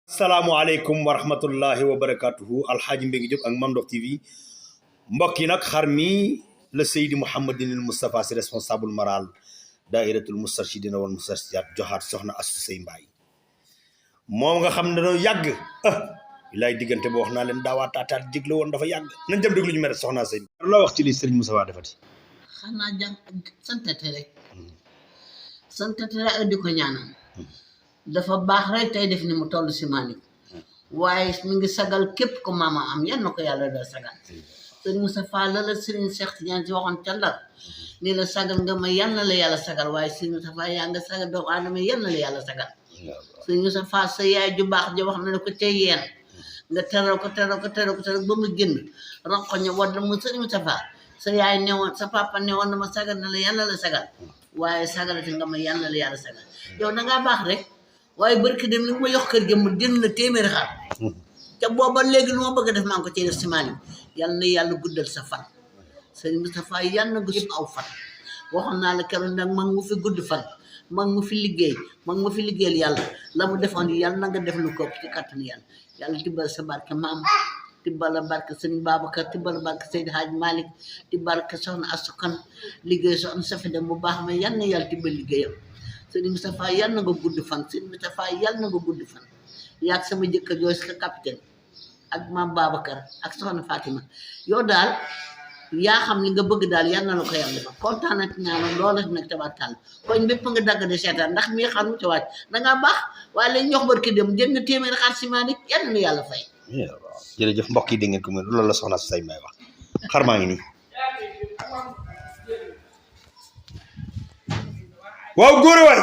Assalamualaikum warahmatullahi wabarakatuh. Alhaji Mbengue Diop ak Mame Ndokh TV mbokk yi nag xar mi le Seydi Mouhamadinil Moustapha si responsable moral dairatul Moustarchidina wal Moustarchidaat joxaat soxna Astou Seye Mbaye moom nga xam ne dañoo yàgg lay diggante boo wax naa leen daawaataataat digle woon dafa yàgg nañ dem déglu ñu mere soxna Seye loo wax ci li Serigne Moustapha defati xanaa jàng santate rek santate rek di ko ñaanal dafa baax rek tey def ni mu toll si Malick waaye mi ngi sagal képp ko maama am yan na ko yàlla da sagal sëñ Moustapha la Serigne Cheikh Tidiane si waxoon ca Ndar ni la sagal nga ma yan na la yàlla sagal waaye sëñ Moustapha yaa nga sagal doomu aadama yan na la yàlla sagal sëñ Moustapha sa yaay ju baax ja wax na ne ko tey yeen nga teral ko ba mu génn ronkoño wadd mu sëñ Moustapha sa yaay newoon sa papa newoon na ma sagal na la yàlla la sagal waaye sagalati nga ma yan na la yàlla sagal yow na ngaa baax rek waaye barki dem li ma yox kër gi mu jënd la téeméeri xar te booba léegi lu ma bëgg a def maa ngi ko cee def si Malick yal na yàlla guddal sa fan sëñ Moustapha yal na gudd aw fan waxoon naa la keroog nag mag mu fi gudd fan mag mu fi liggéey mag mu fi liggéeyal yàlla la mu defoon yàlla na nga def lu ko ci kàttan yàlla tibbal sa barke maam tibbal barke sëñ Babacar tibbal barke Seydi Hadj Malick tibbal barke soxna Astou Kane liggéey soxna Safi dem bu baax ma yal na yàlla tibbal liggéeyam sëñ Moustapha yal na nga gudd fan sëñ Moustapha yal na nga gudd fan yaag sama jëkkër jooy sa capitaine ak maam Babacar ak soxna Fatima yow daal yaa xam li nga bëgg daal yal na la ko yàlla defal kontaan ak ñaanal loola nag tabarkàlla koñ bépp nga dagg de seetaan ndax mii xar mu ci wàcc dangaa baax waaye lañ ñox barki dem jënd nga téeméeri xar si Malick yal na yàlla fay jërëjëf mbokk yi dégg ngeen ko mu loolu la soxna Astou Seye Mbaye wax xar maa ngi nii waaw góor waay